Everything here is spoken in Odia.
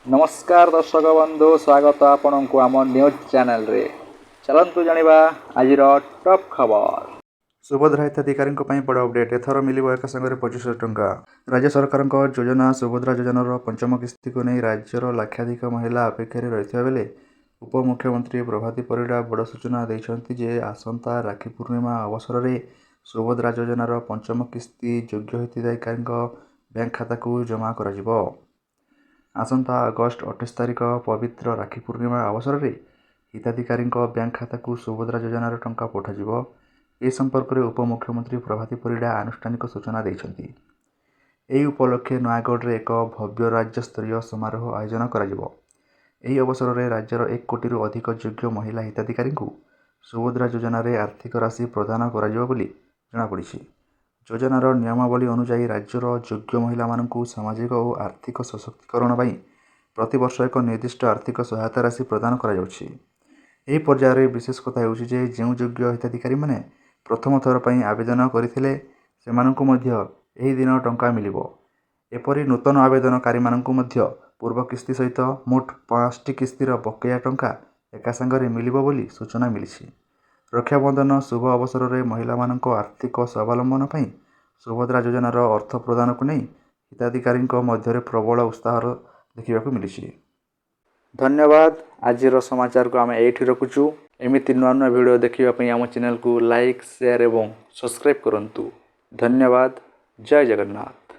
ନମସ୍କାର ଦର୍ଶକ ବନ୍ଧୁ, ସ୍ୱାଗତ ଆପଣଙ୍କୁ ଆମ ନ୍ୟୁଜ୍ ଚ୍ୟାନେଲରେ। ଚାଲନ୍ତୁ ଜାଣିବା ଆଜିର ଟପ୍ ଖବର। ସୁଭଦ୍ରା ହିତାଧିକାରୀଙ୍କ ପାଇଁ ବଡ଼ ଅପଡେଟ୍, ଏଥର ମିଳିବ ଏକା ସାଙ୍ଗରେ 25,000 ଟଙ୍କା। ରାଜ୍ୟ ସରକାରଙ୍କ ଯୋଜନା ସୁଭଦ୍ରା ଯୋଜନାର ପଞ୍ଚମ କିସ୍ତିକୁ ନେଇ ରାଜ୍ୟର ଲକ୍ଷାଧିକ ମହିଳା ଅପେକ୍ଷାରେ ରହିଥିବା ବେଳେ ଉପମୁଖ୍ୟମନ୍ତ୍ରୀ ପ୍ରଭାତୀ ପରିଡ଼ା ବଡ଼ ସୂଚନା ଦେଇଛନ୍ତି ଯେ, ଆସନ୍ତା ରାକ୍ଷୀ ପୂର୍ଣ୍ଣିମା ଅବସରରେ ସୁଭଦ୍ରା ଯୋଜନାର ପଞ୍ଚମ କିସ୍ତି ଯୋଗ୍ୟ ହିତାଧିକାରୀଙ୍କ ବ୍ୟାଙ୍କ ଖାତାକୁ ଜମା କରାଯିବ। ଆସନ୍ତା ଅଗଷ୍ଟ 28 ତାରିଖ ପବିତ୍ର ରାକ୍ଷୀ ପୂର୍ଣ୍ଣିମା ଅବସରରେ ହିତାଧିକାରୀଙ୍କ ବ୍ୟାଙ୍କ ଖାତାକୁ ସୁଭଦ୍ରା ଯୋଜନାର ଟଙ୍କା ପଠାଯିବ। ଏ ସମ୍ପର୍କରେ ଉପମୁଖ୍ୟମନ୍ତ୍ରୀ ପ୍ରଭାତୀ ପରିଡ଼ା ଆନୁଷ୍ଠାନିକ ସୂଚନା ଦେଇଛନ୍ତି। ଏହି ଉପଲକ୍ଷେ ନୟାଗଡ଼ରେ ଏକ ଭବ୍ୟ ରାଜ୍ୟସ୍ତରୀୟ ସମାରୋହ ଆୟୋଜନ କରାଯିବ। ଏହି ଅବସରରେ ରାଜ୍ୟର 1 କୋଟିରୁ ଅଧିକ ଯୋଗ୍ୟ ମହିଳା ହିତାଧିକାରୀଙ୍କୁ ସୁଭଦ୍ରା ଯୋଜନାରେ ଆର୍ଥିକ ରାଶି ପ୍ରଦାନ କରାଯିବ ବୋଲି ଜଣାପଡ଼ିଛି। ଯୋଜନାର ନିୟମାବଳୀ ଅନୁଯାୟୀ, ରାଜ୍ୟର ଯୋଗ୍ୟ ମହିଳାମାନଙ୍କୁ ସାମାଜିକ ଓ ଆର୍ଥିକ ସଶକ୍ତିକରଣ ପାଇଁ ପ୍ରତିବର୍ଷ ଏକ ନିର୍ଦ୍ଦିଷ୍ଟ ଆର୍ଥିକ ସହାୟତା ରାଶି ପ୍ରଦାନ କରାଯାଉଛି। ଏହି ପର୍ଯ୍ୟାୟରେ ବିଶେଷ କଥା ହେଉଛି ଯେ, ଯେଉଁ ଯୋଗ୍ୟ ହିତାଧିକାରୀମାନେ ପ୍ରଥମ ଥର ପାଇଁ ଆବେଦନ କରିଥିଲେ, ସେମାନଙ୍କୁ ମଧ୍ୟ ଏହି ଦିନ ଟଙ୍କା ମିଳିବ। ଏପରି ନୂତନ ଆବେଦନକାରୀମାନଙ୍କୁ ମଧ୍ୟ ପୂର୍ବ କିସ୍ତି ସହିତ ମୋଟ ପାଞ୍ଚଟି କିସ୍ତିର ବକେୟା ଟଙ୍କା ଏକାସାଙ୍ଗରେ ମିଳିବ ବୋଲି ସୂଚନା ମିଳିଛି। ରକ୍ଷାବନ୍ଧନ ଶୁଭ ଅବସରରେ ମହିଳାମାନଙ୍କ ଆର୍ଥିକ ସ୍ୱାବଲମ୍ବନ ପାଇଁ ସୁଭଦ୍ରା ଯୋଜନାର ଅର୍ଥ ପ୍ରଦାନକୁ ନେଇ ହିତାଧିକାରୀଙ୍କ ମଧ୍ୟରେ ପ୍ରବଳ ଉତ୍ସାହର ଦେଖିବାକୁ ମିଳିଛି। ଧନ୍ୟବାଦ। ଆଜିର ସମାଚାରକୁ ଆମେ ଏଇଠି ରଖୁଛୁ। ଏମିତି ନୂଆ ନୂଆ ଭିଡ଼ିଓ ଦେଖିବା ପାଇଁ ଆମ ଚ୍ୟାନେଲକୁ ଲାଇକ୍, ସେୟାର ଏବଂ ସବସ୍କ୍ରାଇବ୍ କରନ୍ତୁ। ଧନ୍ୟବାଦ। ଜୟ ଜଗନ୍ନାଥ।